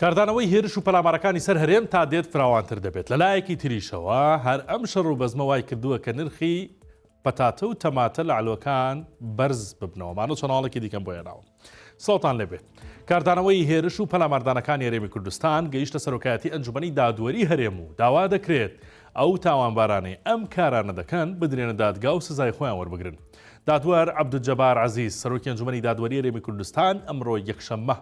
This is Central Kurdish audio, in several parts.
کاردانەوەی هێرش و پەلامارەکانی سەر هەرێم تا دێت فراوانتر دەبێت، لەلایەکی تریشەوە هەر ئەم شەڕ و بەزمە وای کردووە کە نرخی پەتاتە و تەماتە لە عەلوەکان بەرز ببنەوە. مانۆ چەند هەواڵێکی دیکەم بۆ هێناوم. سڵاوتان لێبێت. کاردانەوەی هێرش و پەلاماردانەکانی هەرێمی کوردستان گەیشتە سەرۆکایەتی ئەنجومەنی دادوەری هەرێم و داوا دەکرێت ئەو تاوانبارانەی ئەم کارانە دەکەن بدرێنە دادگا و سزای خۆیان وەربگرن. دادوەر عەبدولجەبار عەزیز، سەرۆکی ئەنجومەنی دادوەری هەرێمی کوردستان ئەمڕۆ یەکشەممە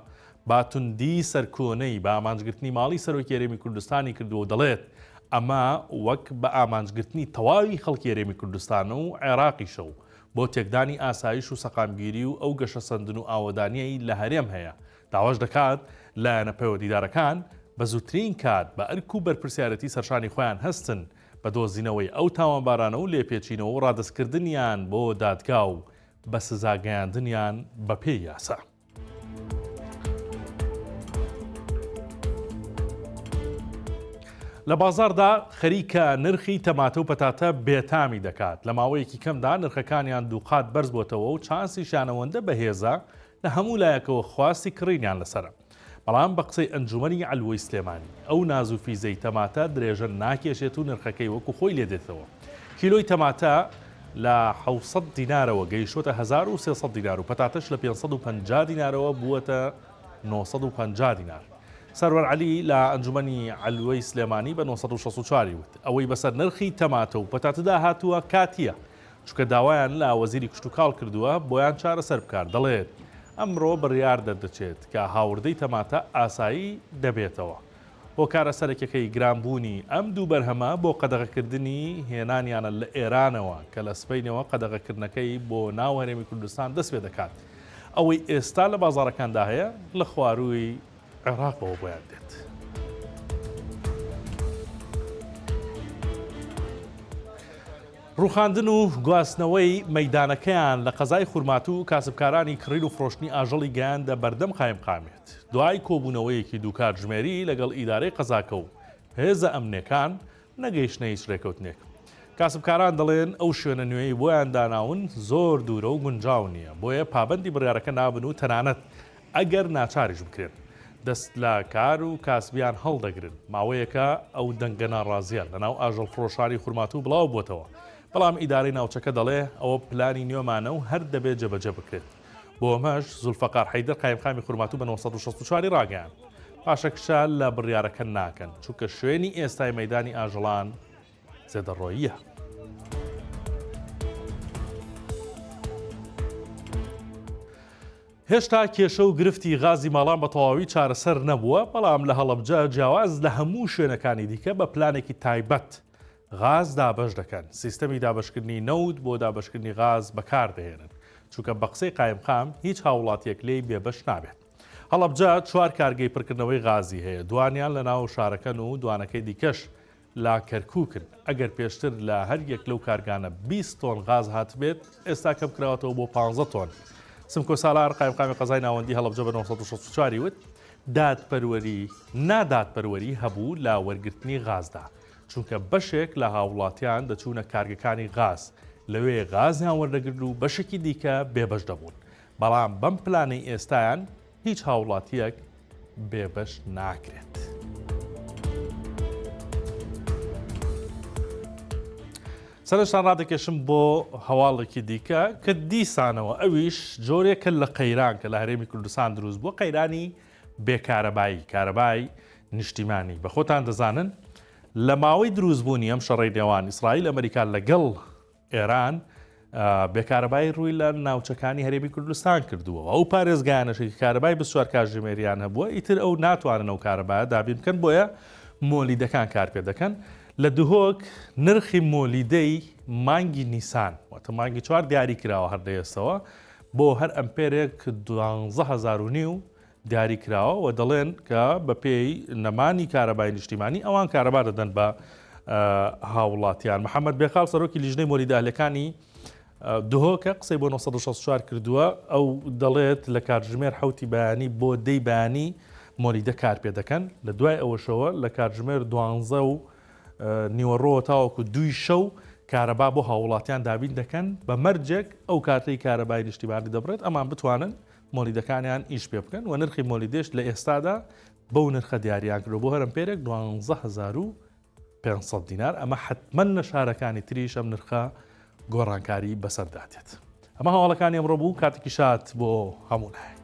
بە توندی سەرکۆنەی بە ئامانجگرتنی ماڵی سەرۆکی هەرێمی کوردستانی کردووە و دەڵێت، ئەمە وەک بە ئامانجگرتنی تەواوی خەڵکی هەرێمی کوردستانە و عێراقیشە و بۆ تێکدانی ئاسایش و سەقامگیری و ئەو گەشەسەندن و ئاوەدانییەی لە هەرێم هەیە، داواش دەکات لایەنە پەیوەندیدارەکان بە زووترین کات بە ئەرک و بەرپرسیارێتی سەرشانی خۆیان هەستن بە دۆزینەوەی ئەو تاوانبارانە و لێپێچینەوە و ڕادەستکردنیان بۆ دادگا و بە سزاگەیاندنیان بەپێی یاسا. لە بازاڕدا خەریکە نرخی تەماتە و پەتاتە بێتامی دەکات، لە ماوەیەکی کەمدا نرخەکانیان دووقات بەرزبۆتەوە و چانسیشیان ئەوەندە بەهێزە لە هەموو لایەکەوە خواستی کڕینیان لەسەرە. بەڵام بە قسەی ئەنجومەنی عەلوەی سلێمانی، ئەو ناز و فیزەی تەماتە درێژە ناکێشێت و نرخەکەی وەکو خۆی لێدێتەوە. کیلۆی تەماتە لە 700 دینارەوە گەیشتووەتە 1300 دینار و پەتاتەش لە 550 دینارەوە بووەتە 950 دینار. سەروەر عەلی لە ئەنجومەنی عەلوەی سلێمانی بە 964 ی وت، ئەوەی بەسەر نرخی تەماتە و پەتاتەدا هاتووە کاتییە، چونکە داوایان لە وەزیری کشتوکاڵ کردووە بۆیان چارەسەر بکات، دەڵێت، ئەمڕۆ بڕیار دەردەچێت کە هاوردەی تەماتە ئاسایی دەبێتەوە. هۆکارە سەرەکیەکەی گرانبوونی ئەم دوو بەرهەمە بۆ قەدەغەکردنی هێنانیانە لە ئێرانەوە کە لە سبەینێوە قەدەغەکردنەکەی بۆ ناو هەرێمی کوردستان دەستپێدەکات. ئەوەی ئێستا لە بازاڕەکاندا هەیە لە خوارووی عێراقەوە بۆیان دێت. ڕووخاندن و گواستنەوەی مەیدانەکەیان لە قەزای خورماتوو کاسبکارانی کڕین و فرۆشتنی ئاژەڵی گەیاندە بەردەم قایمقامیەت. دوای کۆبوونەوەیەکی دوو کاتژمێری لەگەڵ ئیدارەی قەزاکە و هێزە ئەمنیەکان نەگەیشتنە هیچ رێکەوتنێک. کاسبکاران دەڵێن ئەو شوێنە نوێیەی بۆیان داناون زۆر دوورە و گونجاو نییە، بۆیە پابەندی بڕیارەکە نابن و تەنانەت ئەگەر ناچاریش بکرێن دەست لە کار و کاسبیان هەڵدەگرن. ماوەیەکە ئەو دەنگە ناڕازییە لەناو ئاژەڵفرۆشانی خورماتوو بڵاو بووەتەوە، بەڵام ئیدارەی ناوچەکە دەڵێ ئەوە پلانی نوێمانە و هەر دەبێ جێبەجێ بکرێت. بۆ ئەمەش زولفەقار حەیدەر قایمقامی خورماتوو بە 964 ی ڕاگەیاند، پاشەکشە لە بڕیارەکە ناکەن، چونکە شوێنی ئێستای مەیدانی ئاژەڵان زێدەڕۆییە. هێشتا کێشە و گرفتی غازی ماڵان بە تەواوی چارەسەر نەبووە، بەڵام لە هەڵەبجە جیاواز لە هەموو شوێنەکانی دیکە بە پلانێکی تایبەت غاز دابەش دەکەن، سیستەمی دابەشکردنی نەوت بۆ دابەشکردنی غاز بەکاردەهێنن، چونکە بە قسەی قایمقام هیچ هاووڵاتییەک لێی بێبەش نابێت. هەڵەبجە چوار کارگەی پڕکردنەوەی غازی هەیە، دوانیان لەناو شارەکەن و دوانەکەی دیکەش لە کەرکووکن، ئەگەر پێشتر لە هەر یەک لەو کارگانە 20 تۆن غاز هاتبێت، ئێستا کەمکراوەتەوە بۆ 15 تۆن. سمکۆ سالار، قایمقامی قەزای ناوەندی هەڵەبجە بە 964 ی وت، دادپەروەری نادادپەروەری هەبوو لە وەرگرتنی غازدا، چونکە بەشێک لە هاووڵاتیان دەچوونە کارگەکانی غاز، لەوێ غازیان وەردەگرت و بەشێکی دیکە بێبەش دەبوون، بەڵام بەم پلانەی ئێستایان هیچ هاوڵاتییەک بێبەش ناکرێت. سەرنجتان ڕادەکێشم بۆ هەواڵێکی دیکە کە دیسانەوە ئەویش جۆرێکە لە قەیران کە لە هەرێمی کوردستان دروست بووە قەیرانی بێکارەبایی کارەبای نیشتیمانی بە خۆتان دەزانن لە ماوەی دروستبوونی ئەم شەڕەی نێوان ئیسرائیل ئەمریکا لەگەڵ ئێران بێکارەبایی ڕووی لە ناوچەکانی هەرێمی کوردستان کردووە ئەو پارێزگایانەشی کە کارەبای 24 کاتژمێریان هەبووە ئیتر ئەو ناتوانن ئەو کارەبایە دابین بکەن بۆیە مۆلیدەکان کار پێ دەکەن لە دهۆک نرخی مۆلیدەی مانگی نیسان واتە مانگی چوار دیاری کراوە هەر لە ئێستەوە بۆ هەر ئەمپێرێک دوانزە هەزار و نیو دیاری کراوە و دەڵێن کە بەپێی نەمانی کارەبای نیشتیمانی ئەوان کارەبا دەدەن بە هاوڵاتیان. محەممەد بێخاڵ سەرۆکی لیژنەی مۆلیدە ئەهلیەکانی دهۆکە قسەی بۆ 964 کردووە ئەو دەڵێت لە کاتژمێر حوتی بەیانی بۆ دەی بەیانی مۆلیدە کار پێ دەکەن لە دوای ئەوەشەوە لە کاتژمێر دوانزە و نیوەڕۆوە تاوەکو دووی شەو کارەبا بۆ هاووڵاتیان دابین دەکەن بە مەرجێک ئەو کاتەی کارەبای نیشتیمانی دەبڕێت ئەمان بتوانن مۆلیدەکانیان ئیش پێ بکەن و نرخی مۆلیدەش لە ئێستادا بەو نرخە دیاریان کردووە بۆ هەر ئەمپێرێک 12500 دینار، ئەمە حەتمەن لە شارەکانی تریش ئەم نرخە گۆڕانکاری بەسەردا دێت. ئەمە هەواڵەکانی ئەمڕۆ بوو، کاتێکی شاد بۆ هەموو لایەک.